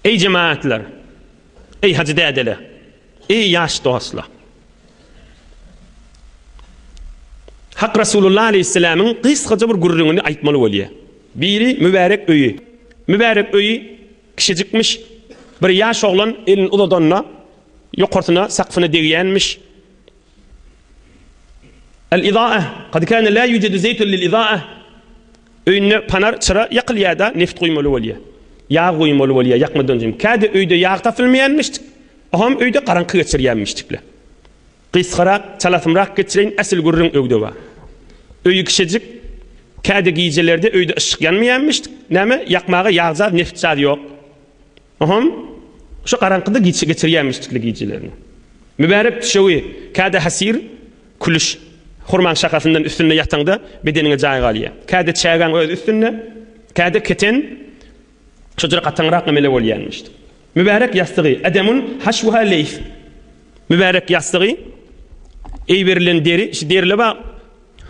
Eý jemagatlar! Eý hajy dädeler! Eý ýaş dostlar! Hak Rasulullah aleýhissalamyň gysgaça bir gürrüňini aýtmaly bolýar. Biri mübärek öýi. Mübärek öýi kiçijikmiş. Bir ýaş oglan elini uzadanda ýokarsyna, sakfyna degýänmiş. El-izae, kad kâne lâ yucedu zeýtun lil-izae. Öýünde panar, çyra ýakylýar-da, neft guýmaly bolýar. Ýag guýmaly bolýar ýakmadan öň. Käde öýde ýag tapylmaýanmyşdyk. Oňam öýde garaňky geçirýänmişdikle. Gysgarak, çalasymrak geçireýin, äsil gürrüň öwde bar. Öýi kiçijik, käde gijelerde öýde yşyk ýanmaýanmyşdyk. Näme, ýakmaga ýagjaz, neftjaz ýok. Oňam şo garaňkyda geçirýänmişdikle gijelerini. Mübärek düşegi, käde hasir, külüş, hurmaň şahasyndan üstünde ýataňda bedeniňe jaý galýar. Käde çägäň öz üstünde, käde keten, şo jyra gataňrak emele bolýanmyşdyk. Mübärek ýassygy, edemun haşwuha leýf. Mübärek ýassygy, eý berilen deri, şu derile bar,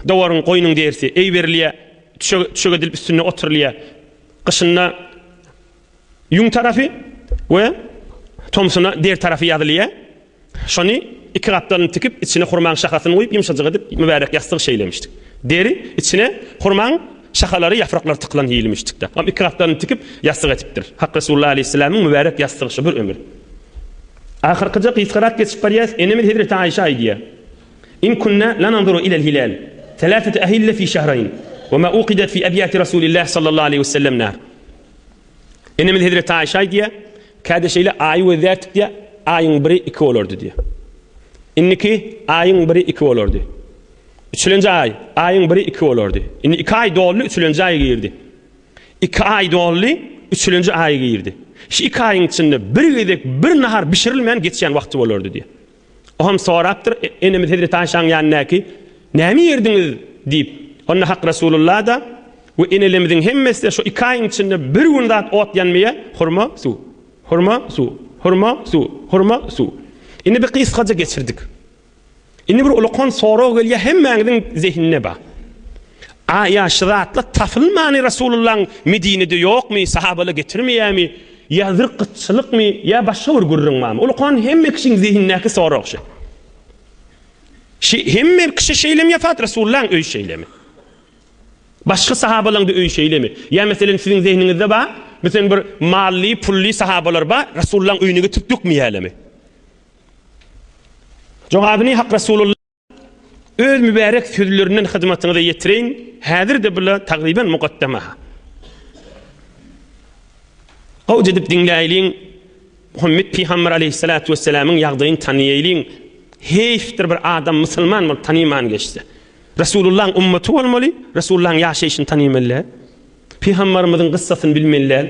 dowaryň, goýnuň derisi, eý berilýär, düşek, düşek edilip üstünde oturylýar. Gyşynda ýüň tarapy we tomsuna deri tarapy ýazylýar. Şony iki gapdalyny tikip, içine hurmaň şahasyny guýup, ýumşajyk edip, mübärek ýassygy şeýlemişdik. Deri, içine hurmaň şahalary, ýapraklary tykylan hilimişdik-de. Oňam iki gapdalyny tikip, ýassyk etipdir. Hak Resulullah aleýhissalamyň mübärek ýassygy şu bir ömür. Ahyrkyja gysgarak geçip barýas, enemiz hezreti Aýşa aýdýar, In kunna lananzuru ilel hilal, selasete ehille fi şehreýn, we ma uqidet fi ebýati Rasulillah sallallahu aleýhi we sellem nar. Enemiz hezreti Aýşa aýdýar, Käde şeýle aýy gözlärdik diýýär, aýyň biri iki bolardy diýýär. Indiki aýyň biri iki bolardy. Üçülenji aý, aýyň biri iki bolardy. Indi iki aý doldy, üçülenji aý girdi. Iki aý doldy, üçülenji aý girdi. Şu iki aýyň içinde bir gezek bir nahar bişirilmän geçýän wagty bolardy diýýär. Oňam sorapdyr, enemiz hezreti Aýşaň ýanyndaky, Näme iýerdiňiz? diýip. Onda Hak Resulullah-da we enelerimiziň hemmesi-de şu iki aýyň içinde bir gün zat ot ýanmaýar, hurma, suw, hurma, suw, hurma, suw, hurma, suw. Indi bir gysgaja geçirdik. Indi bir ulakan sorag gelýär hemmäňiziň zehinine bar. A ýa şu zatlar tapylmany Resulullahyň Medinede ýokmy, sahabalar getirmeýärmi, ýa zir gytçylykmy, ýa başga bir gürrüň barmy? Ulakan hemme kişiň zehinindäki sorag şu. Şi hemme kişi şeýlemi ýa fat Resulullahyň öýi şeýlemi? Başga sahabalaryň-da öýi şeýlemi? Ýa meselem siziň zehniňizde bar, meselem bir mally, pully sahabalar bar, Resulullahyň öýüne getirip dökmeýärlermi? Jogabyny Hak Resulullah Öz mübärek sözlerinden hyzmatyňyza ýetireýin, häzir-de bula tagryban mukaddama. Gowja edip diňläýliň, Muhammet pygamber aleýhissalatu wessalamyň ýagdaýyny tanaýaýlyň. Heýfdir bir adam musulman bolup tanyman geçse. Resulullahyň ummaty bolmaly, Resulullahyň ýaşaýşyny tanymaly däl. Pygamberimiziň gyssasyny bilmeli däl.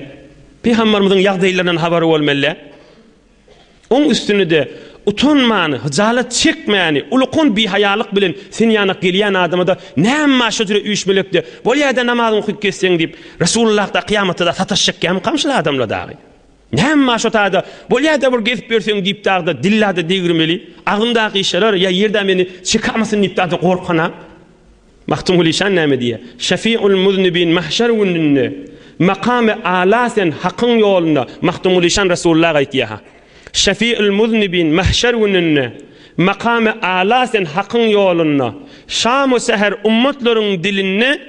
Pygamberimiziň ýagdaýlaryndan habary bolmaly däl. Oň üstüne-de utanmany, hyjalat çekmäni, ulukan bihaýalyk bilen sen ýanak gelýän adama-da näme bar şo jüre üýşmelekde, bolýa-da namazyňy okyp gezseň diýip, Resulullah-da kyýamatda-da sataşjak ýamkam şul adamlar dagy. Näme bar şo taýda, bolýa-da bir gezip ýörseň diýip dagy-da dilla-da degirmeli, agzym-da gyşarar, ýa ýer-de meni çekamasyn diýip dagy-da gorkana. Magtymguly şan näme diýýär? Şefi'ul muznibin mahşer gününde, Makamy ala sen Hakyň ýolunda, Magtymguly şan Resulullah aýtýar-ha. Şefi'ul muznibin mahşer gününde, Makamy ala sen Hakyň ýolunda, Şam-u säher ummatlaryň dilinde,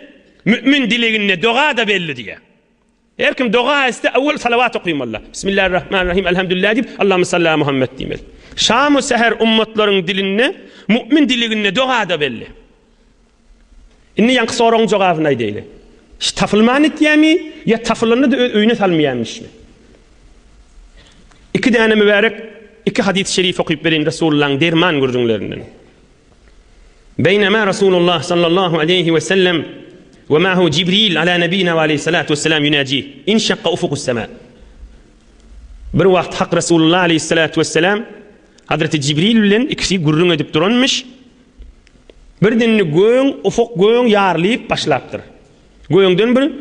Mümin dileginde doga-da belli diýýär. Her kim doga etse owwel salawat okymalydyr. Bismillahirrahmanirrahim, Elhamdülillah diýip, Allahümme salli ala Muhammed diýmeli. Şam-u säher ummatlaryň dilinde, mu'min diliginde doga-da belli. Indi ýaňky soragyň jogabyny aýdaýly. Şu tapylman etýärmi, ýa tapylanda-da öz öýüne salmaýarmyşmy? Iki däne mübärek iki hadys-y şerif okyp bereýin Resulullahyň derman gürrüňlerinden. Beýnema Rasulullah sallallahu aleýhi we sellem we ma'hu Jibril ala nebina we aleýhissalatu wesselam ýunajih, inşakka ufukus sema. Bir wagt Hak Resulullah aleýhissalatu wesselam Hazreti Jibril bilen ikisi gürrüň edip duranmyş. Birden göň, ufuk göň ýarylyp başlapdyr. Göňden bir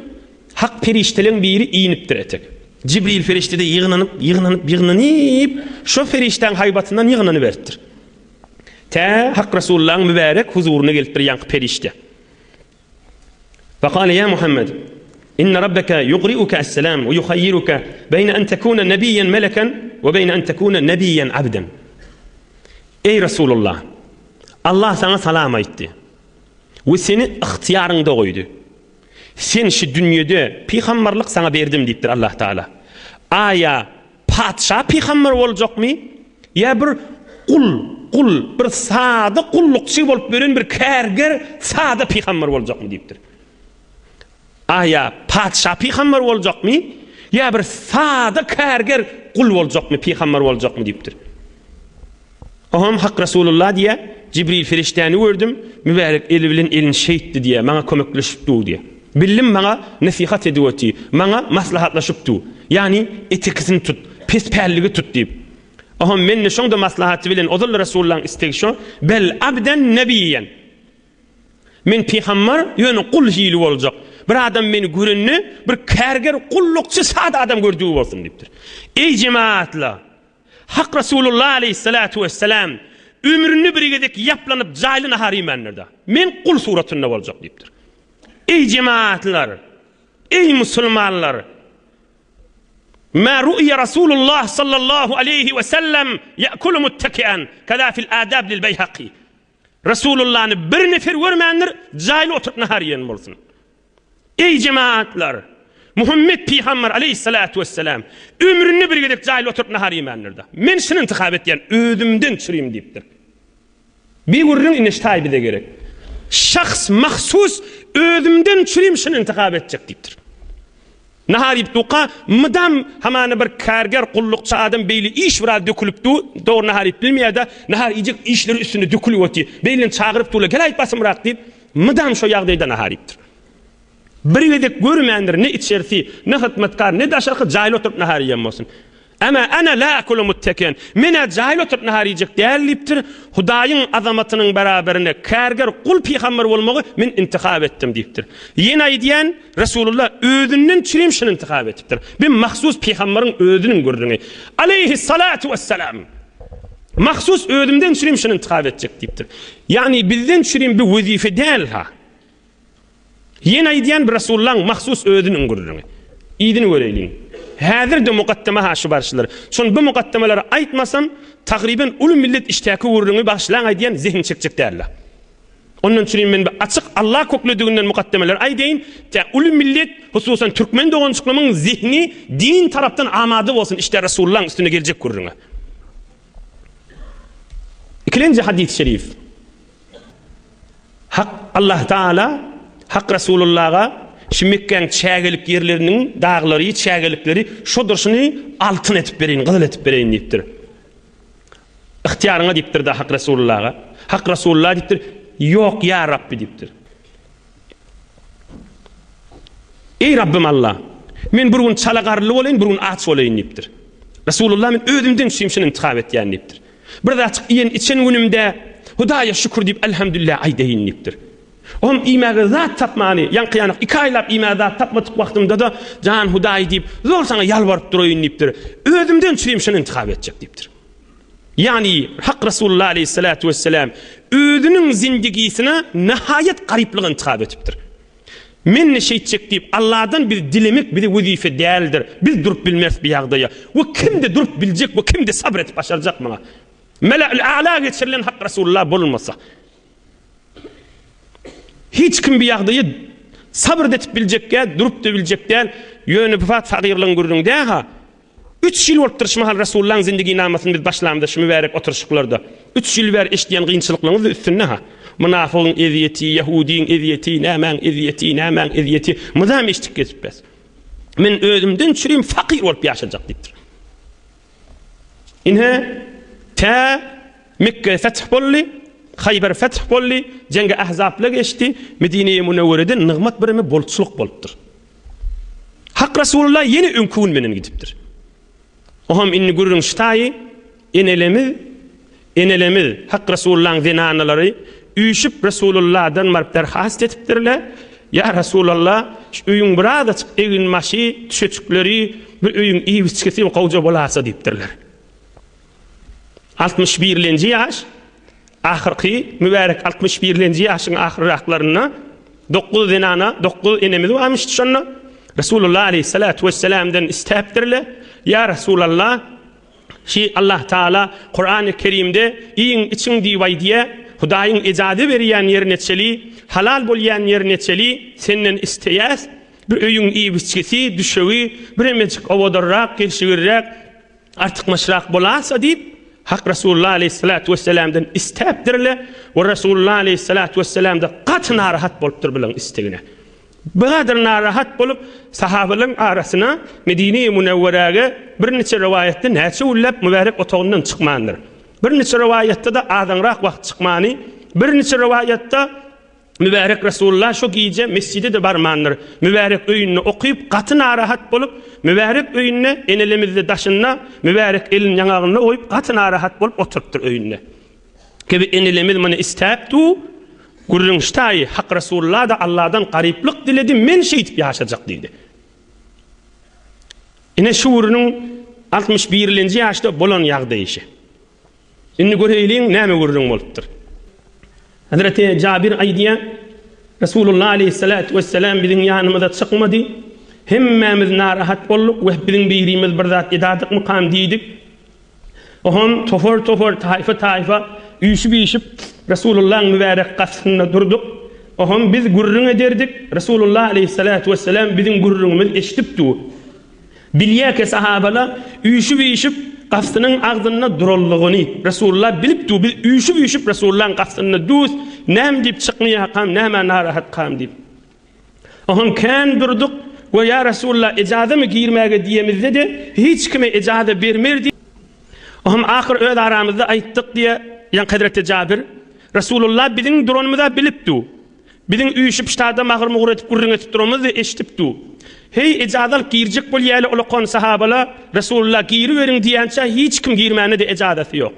Hak perişdeleň biri inipdir etek. Jibril perişde-de ýygnanyp, ýygnanyp, ýygnanyp, şo perişdäň haýbatyndan ýygnanyberipdir. Tä Hak Resulullahyň mübärek huzuryna gelipdir ýaňky perişde. Fekale ýa Muhammed. Inne rabbeke ýugriuke es-selam we ýuhaýýiruke beýne en tekune nebiýen meleken we beýne en tekune nebiýen abden. Eý Resulullah! Allah saňa salam aýtdy we seni ygtyýaryňda goýdy. Sen şu dünýede pygamberlik saňa berdim diýipdir Allah Taala. Aýa patyşa pygamber boljakmy ýa bir gul, gul, bir sada gullukçy bolup ýören bir kärger sada pygamber boljakmy diýipdir. Aýa patyşa pygamber boljakmy ýa bir sada kärger gul boljakmy, pygamber boljakmy diýipdir. Oňam Hak Resulullah diýýär, Jibril perişdäni gördüm, mübärek eli bilen elini şeýtdi diýýär, maňa kömekleşip dur diýýär. Bildim maňa nesihat edip otyr, maňa maslahatlaşyp dur. Ýagny etekisini tut, pespälligi tut diýip. Oňam mende şoň-da maslahaty bilen ozal Resulullahyň islegi şo, Bel abden nebiýen. Men pygamber, ýöne gul hili boljak. Bir adam meni görende, bir kärger, gullukçy, sada adam gördügi bolsun diýipdir. Eý jemagatlar! Hak Resulullah aleýhissalatu wessalam ömründe bir gezek ýaplanyp jaýly nahar iýmändir-de. Men gul suratynda boljak diýipdir. Eý jemagatlar! Eý musulmanlar! Ma ru'ya Rasulullah sallallahu aleýhi we sellem ya'kulu muttaki'an, kaza fil adab lil Beýhaki. Resulullany bir nefer görmändir, jaýly oturyp nahar iýen bolsun. Eý jemagatlar! Muhammet pygamber aleýhissalatu wessalam ömründe bir gezek jaýly oturyp nahar iýmändir-de. Men şuny intihap etýän, özümden çürim diýipdir. Bir gürrüň ine ştaý bize gerek. Şahs mahsus özümden çürim şuny intihap etjek diýipdir. Nahar iýip durka, mydam hamana bir kärger, gullukçy adam beýle iş biraz dökülip dur, dogry nahar iýip bilmeýär-de, nahar iýjek işleri üstünde dökülip otyr. Beýlini çagyryp durlar, gel-aýt basymrak diýip, mydam şo ýagdaýda nahar iýipdir. Bir gezek görmändir, ne içersi, ne hyzmatkar, ne daşarky jaýly oturyp nahar iýen bolsun. Emma ana la akulu muttakian. Men-ä jaýly oturyp nahar iýjek däl diýipdir. Hudaýyň azamatynyň beraberinde kärger gul pygamber bolmagy men intihap etdim diýipdir. Ýene aýdýan, Resulullah özünden çürim şuny intihap etipdir. Bu mahsus pygamberiň özüniň gürrüňi. Aleýhissalatu wessalam. Mahsus özümden çürim şuny intihap etjek diýipdir. Ýagny bizden çürim bu wezipe däl-ha. Ýene aýdýan bir Resulullahyň mahsus özüniň gürrüňi. Yzyny göreýliň. Häzir-de mukaddeme ha şu barşylar. Şony bu mukaddemeleri aýtmasam, tagryben uly millet işdäki gürrüňi bagyşlaň aýdýan zehin çekjek däldir. Ondan üçin men bir açyk Allah köklediginden mukaddemeleri aýdaýyn, tä uly millet, hususan türkmen doganjyklarymyň zehni din tarapdan amada bolsun işdä Resulullahyň üstüne geljek gürrüňe. Ikilenji hadys şerif. Hak Allah Taala Hak Resulullaha şu Mekgäň çägelik ýerleriniň daglary, çägelikleri şodur şuny altyn etip bereýin, gyzyl etip bereýin diýipdir. Ygtyýaryňa diýipdir-de Hak Resulullaha. Hak Resulullah diýipdir, Ýok, ýa Rabbi diýipdir. Eý Rabbym Allah! Men bir gün çala garynly bolaýyn, bir gün aç bolaýyn diýipdir. Resulullah men özümden üçin şuny intihap etýän diýipdir. Bir zatjyk iýen içen günümde Hudaýa şükür diýip Elhamdülillah aýdaýyn diýipdir. Oňam iýmäge zat tapmany, ýaňky ýanak iki aýlap iýmäge zat tapmadyk wagtymda-da jan Hudaý diýip zor saňa ýalbaryp duraýyn diýipdir. Özümden üçin şuny intihap etjek diýipdir. Ýagny Hak Resulullah aleýhissalatu wesselam özüniň zindigisine nihaýat garyplygy intihap etipdir. Men-de şeýtjek diýip, Allahdan biz dilemek bize wezipe däldir. Biz durup bilmeris bu ýagdaýa. We kimde durup biljek we kimde sabr edip başarjak muňa? Mele'ül A'la geçirilen Hak Resulullah bolmasa. Hiç kim bu ýagdaýa sabr edip biljek däl, durup-da biljek däl. Ýöne bu zat fagyrlygyň gürrüňi däl-ha. Üç ýyl bolupdyr şu mahal Resulullahyň zindiginamasyny biz başlamyzda şu mübärek oturyşyklarda. Üç ýyl bäri eşidýän gynçylyklaryňyz-da üstünde-ha. Mynafygyň ezýeti, ýahudyň ezýeti, nämäň ezýeti, nämäň ezýeti mydam eşidip gezipbes. Men özümden çürim fakyr bolup ýaşajak diýipdir. Ine, tä Mekge feth boldy, Haýber feth boldy, Jeňgi Ahzapla geçdi, Medine-i Münewwerede nygmat bireme bolçulyk bolupdyr. Hak Resulullah ýene öňki gün menen gidipdir. Oham indi gürrüň ştaýy, enelemiz, enelemiz, Hak Resulullahyň zenanalary üýşüp Resulullahdan baryp derhast etipdirler, Ýa Resulallah, şu öýüň birazajyk egin-başy, düşejikleri, bir öýüň iýip-içgisi gowja bolasa diýipdirler. Altmyş birlenji ýaş, ahyrky mübärek altmyş birlenji ýaşyň ahyrraklarynda dokuz zenana, dokuz enemiz barmyş şonda. Resulullah aleýhissalatu wesselamdan istäpdirler, Ýa Resulallah, şi Allah Taala Kurany Kerimde iýiň, içiň diýip aýdýa, Hudaýyň ejaza berýän ýerine çeli, halal bolýan ýerine çeli senden isteýäs, bir öýüň iýip-içgisi, düşegi biremejik owadanrak, gelşigirräk, artykmaçrak bolasa diýip, Hak Resulullah aleýhissalatu wesselamdan istäpdirler we Resulullah aleýhissalatu wesselam-da gaty narahat bolupdyr bularyň istegine. Bigadyr narahat bolup, sahabalaryň arasyna Medine-i Münewweräge birniçe rowaýatda näçe günläp mübärek otagyndan çykmandyr. Birniçe rowaýatda-da azaňrak wagt çykmany, birniçe rowaýatda Mübärek Resulullah şo gije mesjide-de barmandyr. Mübärek öýünde okyp, gaty narahat bolup, mübärek öýünde enelemizde daşynda mübärek elini ýaňagynda goýup, gaty narahat bolup oturypdyr öýünde. Kibi enelemiz muny istäp du, gürrüň ştaýy, Hak Resulullah-da Allahdan garyplyk diledi, men şeýdip ýaşajak diýdi. Ine şu gürrüň 61-lenji ýaşda bolan ýagdaý şi. Indi göreýliň näme gürrüň bolupdyr. Hezreti Jabir aýdýar, Resulullah aleýhissalatu wesselam biziň ýanymyza çykmady. Hemmämiz narahat bolduk we biziň birimiz bir zat edadykmykam diýdik. Oňam topar-topar, taýfa-taýfa üýşüp-üýşüp Resulullahyň mübärek gapysynda durduk. Oňam biz gürrüň ederdik. Resulullah aleýhissalatu wesselam biziň gürrüňimizi eşidip dur. Bilýärkä sahabalar üýşüp-üýşüp gapysynyň agzynda duranlygyny Resulullah bilip dur. Biz üýşüp-üýşüp Resulullahyň gapysynda durus, näme diýip çykmaýarkam, nämä narahatkam diýip. Oňam kän durduk we ýa Resulullah ejazamy girmäge diýemizde-de hiç kime ejaza bermerdi. Oňam ahyr öz aramyzda aýtdyk diýe, ýaňky hezreti Jabir, Resulullah biziň duranymyza bilip du. Biziň üýşüp ştada magyr-mugur edip gürrüň edip duranymyzy eşidip du. Heý ejaza alyp girjek bolýaly olakan sahabala Resulullah giriberiň diýänçä hiç kim girmäne-de ejazasy ýok.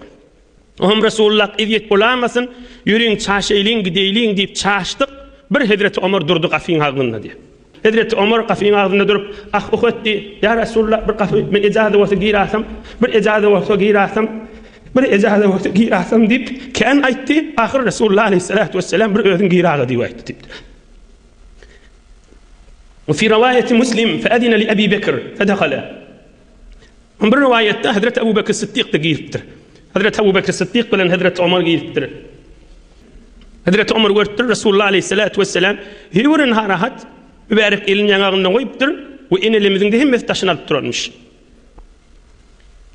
Oňam Resulullah ezýet bolamasyn, ýörüň çaşaýlyň gideýliň diýip çaşdyk, bir hezreti Omar durdy gapyň agzynda diýip. Hezreti Omar gapyň agzynda durup ah-uh etdi, Ýa Resulullah bir gapy men ejaza bolsa girasam, bir ejaza bolsa girasam, bir ejaza bolsa girasam diýip kän aýtdy, ahyr Resulullah aleýhissalatu wesselam bir özüň giraga diýip aýtdy diýipdir. We fi rawaýati Muslim fe ezine li Ebi Bekr fedehale. Bir rowaýatda Hezreti Ebu Bekr Sytdyk-da giripdir. Hezreti Ebu Bekr Sytdyk bilen Hezreti Omar giripdir. Hezreti Omar görüpdir, Resulullah aleyhissalatu vesselam höwren harahat mübärek elini ýaňagynda goýupdyr we enelerimiziň-de hemmesi daşyny alyp duranmyş.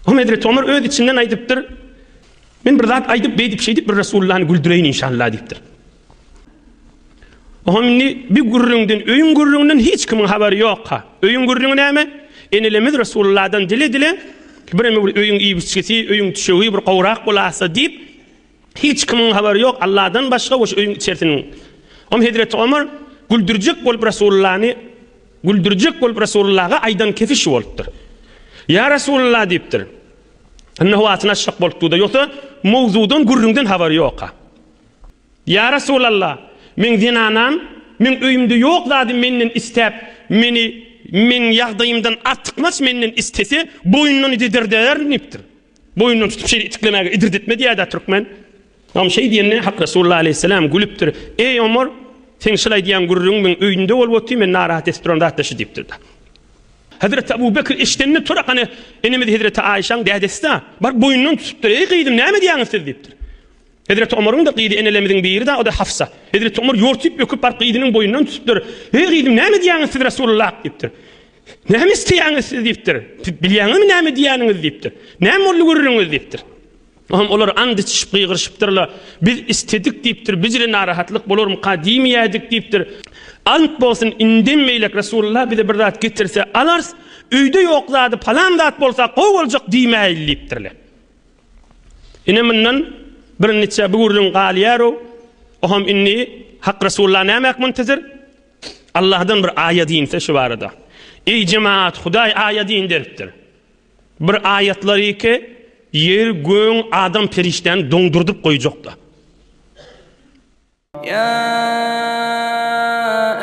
Hem Hezreti Omar öz içinden aýdypdyr, Men bir zat aýdyp, beýdip şeýdip bir Resulullahny güldüreýin inşallah diýipdir. Oňa indi bir gürrüňden, öýüň gürrüňinden hiç kimiň habary ýok-ha. Öýüň gürrüňi näme? Enelerimiz Resulullahdan dile-dile, bireme bir öýüň iýip-içgisi, öýüň düşegi bir gowrak bolasa diýip, hiç kimiň habary ýok, Allahdan başga we şu öýüň içerisiniň. Oňa Hezreti Omar güldürjek bolup Resulullahny güldürjek bolup Resulullaha aýdan kefi şu bolupdyr. Ýa Resulullah diýipdir. Indi howasyny açjak bolupdy-da, ýogsa mowzudan, gürrüňden habary ýok-ha. Ýa Resulallah, meň zenanam meň öýümde ýok zady menden istäp, meni meň ýagdaýymdan artykmaç menden istese, boýundan idirdärin diýipdir. Boýundan tutup şeýle itiklemäge idirdetme diýýär-dä türkmen. Oňam şeý diýende Hak Resulullah aleýhissalam gülüpdir. Eý Omar, seň şul aýdýan gürrüňiň meň öýümde bolup otyr, meni narahat edip duran zat-da şu diýipdir-de. Hezreti Abu Bekr eşidende turak hany enemiz Hezreti Aýşaň dädesi-dä, baryp boýundan tutupdyr. Eý gyzym, näme diýýäňiz siz diýipdir. Hezreti Omaryň-da gyzy enelerimiziň biri-de, o-da Hafsa. Hezreti Omar ýortup öküp baryp gyzynyň boýnundan tutupdyr. Eý gyzym, näme diýýäňiz siz Resulullah? diýipdir. Näme isleýäňiz siz diýipdir. Siz bilýäňizmi näme diýýäniňizi diýipdir. Näme boldy gürrüňiňiz diýipdir. Oňam olar and içişip gygyryşypdyrlar. Biz istedik diýipdir, bizre narahatlyk bolarmyka diýmeýärdik diýipdir. Ant bolsun indem beýlek Resulullah bize bir zat getirse alarys, öýde ýok zady palan zat bolsa gowy boljak diýmäýli diýipdirler. Ine mundan bir niçe bu gürrüň galýar-ow. Oham indi Hak Resulullah nämäk muntezir? Allahdan bir aýat inse şu barada. Eý jemaat, Hudaý aýat inderipdir. Bir aýatlary ki, ýer, göň, adam perişdäni doňdurdyp goýjakda. Ýa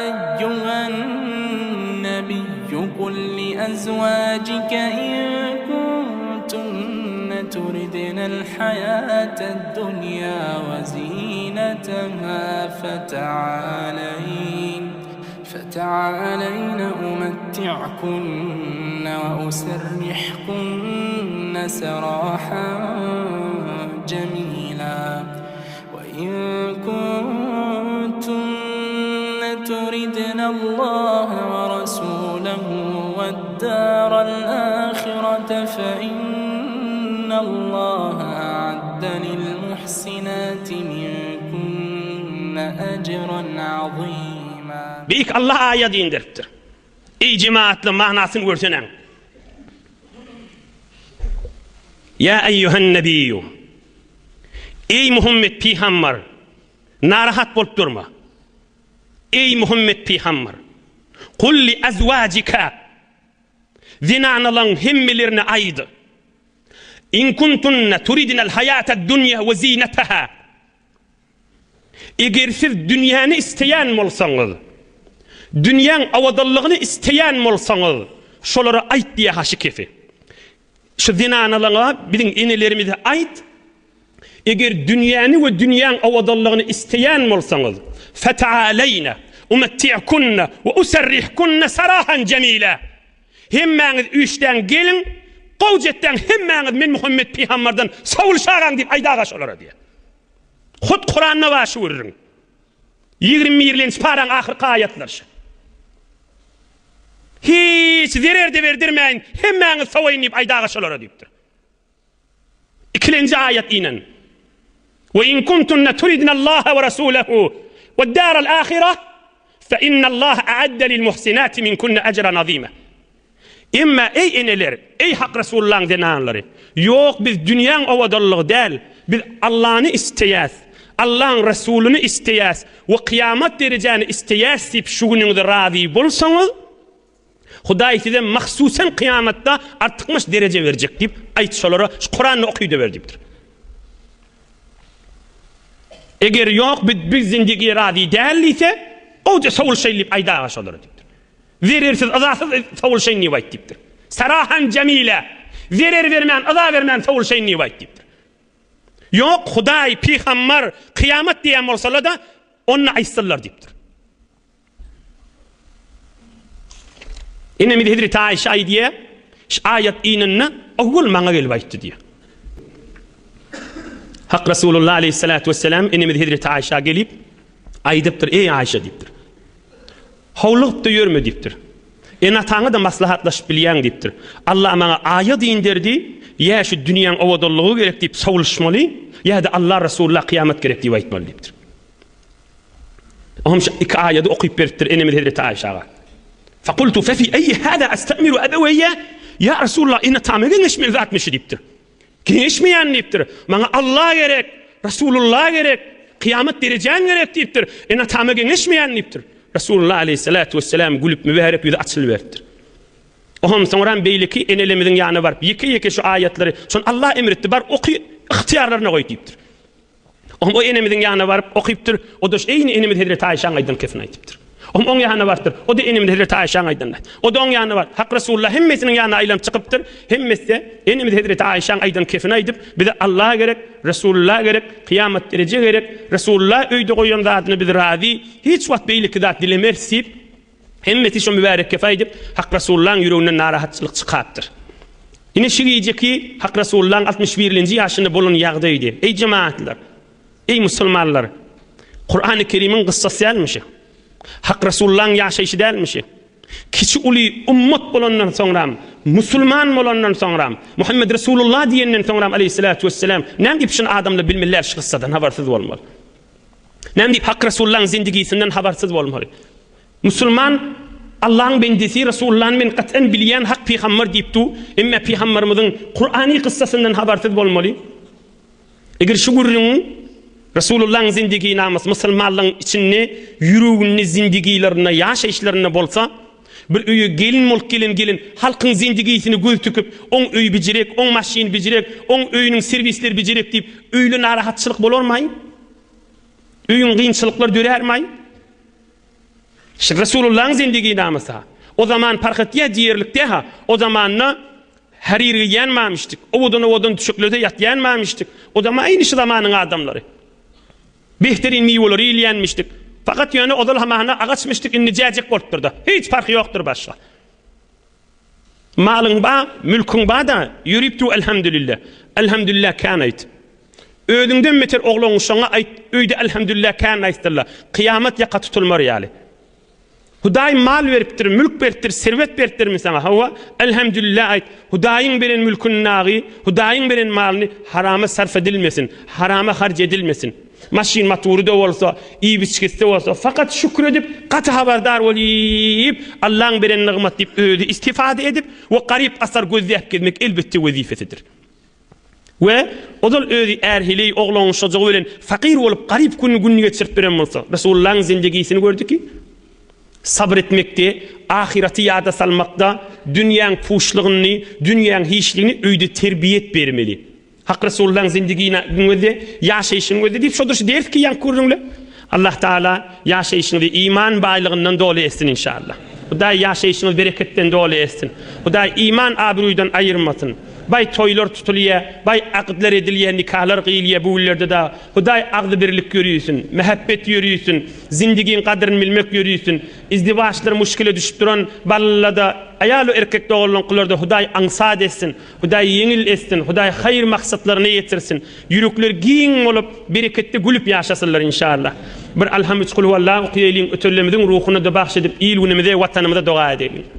eýýuhen nebiýýu kul li ezwajike in kuntunne turidnel haýated dunýa we zineteha feta'aleýn. Fetealeýne umetti'kunne we userrihkunne serahan jemila. We in kuntunne turidnallaha we rasulehu wed-daral ahirete fe innallaha a'adde lil muhsinati minkunne ejran azima. Beýik Allah aýat inderipdir. Eý jemaatlar manysyny görsenäň. Ýa eýýuhen nebiýu. Eý Muhammet pygambar, narahat bolup durma. Eý Muhammet pygambar, kul li azwajika zenanalaň hemmelerine aýd. In kuntunna turidnal haýatad dunýa we zinataha. Eger siz dünýäni isleýän bolsaňyz, dünýäň owadanlygyny isleýän bolsaňyz, şolara aýt diýýär haşy kefi. Şu zenanalaňa, biziň enelerimize aýt, eger dünýäni we dünýäň owadanlygyny isleýän bolsaňyz, feta'aleýne umetti'kunne we userrihkunne sarahan jemile. Hemmäňiz üýşdäň geliň, gowja etdäň hemmäňiz men Muhammet pygambardan sowulşagaň diýip aýdaga şolara diýýär. Hut Kuranda bar şu gürrüň. 21-lenji paraň ahyrky aýatlary şu. Hiç zerer-de berdirmäýin, hemmäňiz sowaýyn diýip aýdaga şolara diýipdir. Ikilenji aýat inen. We in kuntunna turidnallaha we rasulahu we daral ahirah fe innallaha a'adda lil muhsinati minkunna ajran azima. Emma eý eneler, eý Hak Resulullaň zenanlary, ýok biz dünýäň owadanlygy däl, biz Allany isleýäs, Allaň Resulyny isleýäs we kyýamat derejäni isleýäs diýip şu günüňize razy bolsaňyz, Hudaý size mahsusen kyýamatda artykmaç dereje berjek diýip aýt şolara, şu Kuranda okyda ber diýipdir. Eger ýok biz biz zindigiýe razy däl diýse, gowja sowulşaýyn diýip aýdaga şolara diýipdir. Zerersiz, yzasyz sowulşaýyn diýip aýt diýipdir. Sarahan jemile, zerer bermän, yza bermän sowulşaýyn diýip aýt diýipdir. Ýok, Hudaý, pygambar, kyýamat diýen bolsalar-da, onda aýtsynlar diýipdir. Enemiz Hezreti Aýşe aýdýar, şu aýat inende owwal maňa gelip aýtdy diýýär. Hak Resulullah aleyhissalatu vesselam enemiz Hezreti Aýşa gelip aýdypdyr, eý Aýşe diýipdir. Howlugyp-da ýörme diýipdir. Ene-ataňa-da maslahatlaşyp bilýäň diýipdir. Allah maňa aýat inderdi, ýa şu dünýäň owadanlygy gerek diýip sowulyşmaly, ýa-da Allah Resulullah kyýamat gerek diýip aýtmaly diýipdir. Oňam şu iki aýady okyp beripdir enemiz Hezreti Aýşaga. Fakultu fefi eýi hada astamiru abaweýe ýa Resulullah ene-atama geňeşmeli zatmy şu diýipdir. Geňeşmeýän diýipdir. Maňa Allah gerek, Resulullah gerek, kyýamat derejäň gerek diýipdir. Ene-atama geňeşmeýän diýipdir. Resulullah aleýhissalatu wesselam gülüp mübärek ýüzi açylyberipdir. Oňam soňram beýleki enelerimiziň ýanyna baryp ýeke-ýeke şu aýatlary, şony Allah emr etdi, bar oky, ygtyýarlaryna goý diýipdir. Oňam o enemiziň ýanyna baryp okypdyr, o-da şu eýni enemiz Hezreti Aýşaň aýdan kesini aýdypdyr. Oňam oň ýanyna barypdyr, o-da enemiz Hezreti Aýşaň aýdanyny aýtdy. O-da oň ýanyna baryp, Hak Resulullah hemmesiniň ýanyna aýlanyp çykypdyr, hemmesi-de enemiz Hezreti Aýşaň aýdan kesini aýdyp, bize Allah gerek, Resulullah gerek, kyýamat dereje gerek, Resulullah öýde goýan zadyna biz razy, hiç wagt beýleki zat dilemeris diýip, Hemmesi şo mübärek kefe aýdyp, Hak Resulullahyň ýüreginden narahatçylyk çykapdyr. Ine şu gijeki Hak Resulullahyň 61-nji ýaşynda bolan ýagdaýdy. Eý jemagatlar! Eý musulmanlar! Kurany Kerimiň gyssasy dälmi şu? Hak Resulullahyň ýaşaýşy dälmi şu? Kiçi uly ummat bolandan soňram, musulman bolandan soňram, Muhammed Resulullah diýenden soňram aleýhissalatu wesselam, näme diýip şuny adamlar bilmeliler şu gyssadan habarsyz bolmaly? Näme diýip Hak Resulullahyň zindigisinden habarsyz bolmaly? Musulman Allahyň bendesi Resulullany men gat'an bilýän hak pygambar diýip du, emme pygambarymyzyň Kurany kyssasyndan habarsyz bolmaly. Eger şu gürrüňiň Resulullahyň zindiginamasy musulmanlaryň içinde ýüreginde zindigilerinde ýaşaýyşlarynda bolsa, bir öýe gelin bolup gelen gelin halkyň zindigisini göz tüküp, oň öýi bijirek, oň maşyny bijirek, oň öýüniň serwisleri bijirek diýip, öýle narahatçylyk bolarmaý? Öýüň kynçylyklar dörärmaý? Şu Resulullahyň zindiginamysa. O zaman parh etýä diýerlik däha. O zamanda harir geýýän mamyşdyk. Owadan-owadan düşeklerde ýatýan mamyşdyk. O zaman aýny şu zamanyň adamlary. Behterin miweleri iýilýänmişdik. Fakat ýöne ozal hamana agaçmyşdyk indi jäjek bolupdyrda. Hiç parhy ýokdur başga. Malyň ba, mülküň ba-da, ýörüp dur Elhamdülillah. Elhamdülillah kän aýt. Özüňden beter oglan-uşagyňa aýt, öýde Elhamdülillah kän aýtsynlar. Kyýamat ýaka tutulmar ýaly. Hudaý mal beripdir, mülk beripdir, serwet beripdirmi saňa? Hawa, Elhamdülillah aýt. Hudaýyň beren mülküni nagy, Hudaýyň beren malyny harama sarf edilmesin, harama harç edilmesin. Maşyn matury-da bolsa, iýip-içgisi-de bolsa, fakat şükür edip, gaty habardar bolyp, Allaň beren nygmat diýip özi istifade edip we garyp-gasar gözläp gezmek elbetde wezipesidir. We ozal özi är-heleý, oglan-uşajygy bilen fakyr bolup garyp gününi gün geçirip beren bolsa, Resulullahyň zindegisini gördiki, sabyr etmekde, ahyraty ýada salmakda, dünýäň puşlugyny, dünýäň hiçligini öýde terbiýet bermeli. Hak Resulullaň zindigina gözle, ýaşaýşyny gözle diýip şodur şu ders ki ýaňky gürrüňle. Allah Taala ýaşaýşyňyzy iman baýlygyndan doly etsin inşallah. Hudaý ýaşaýşyňyzy bereketden doly etsin. Hudaý iman abrüýden aýyrmasyn. Baý toýlar tutulýa, baý akytlar edilýä, nikalar gyýylýa bu günlerde da Hudaý agzybirlik ýörüsin, mähebbet ýörüsin, zindigiň gadryny bilmek ýörüsin. Izdiwaçlar muşkile düşüp duran balada aýal we erkek doganlaňkylarda Hudaý aňsat etsin. Hudaý ýeňil etsin, Hudaý haýyr maksatlaryna ýetirsin. Ýürekleri giň bolup, bereketde gülüp ýaşasynlar inşallah. Bir Alham üç Kulhuallah okaýalyň, ötenlerimiziň ruhuna-da bagş edip, il-günümize, Watanymyza doga edeýliň.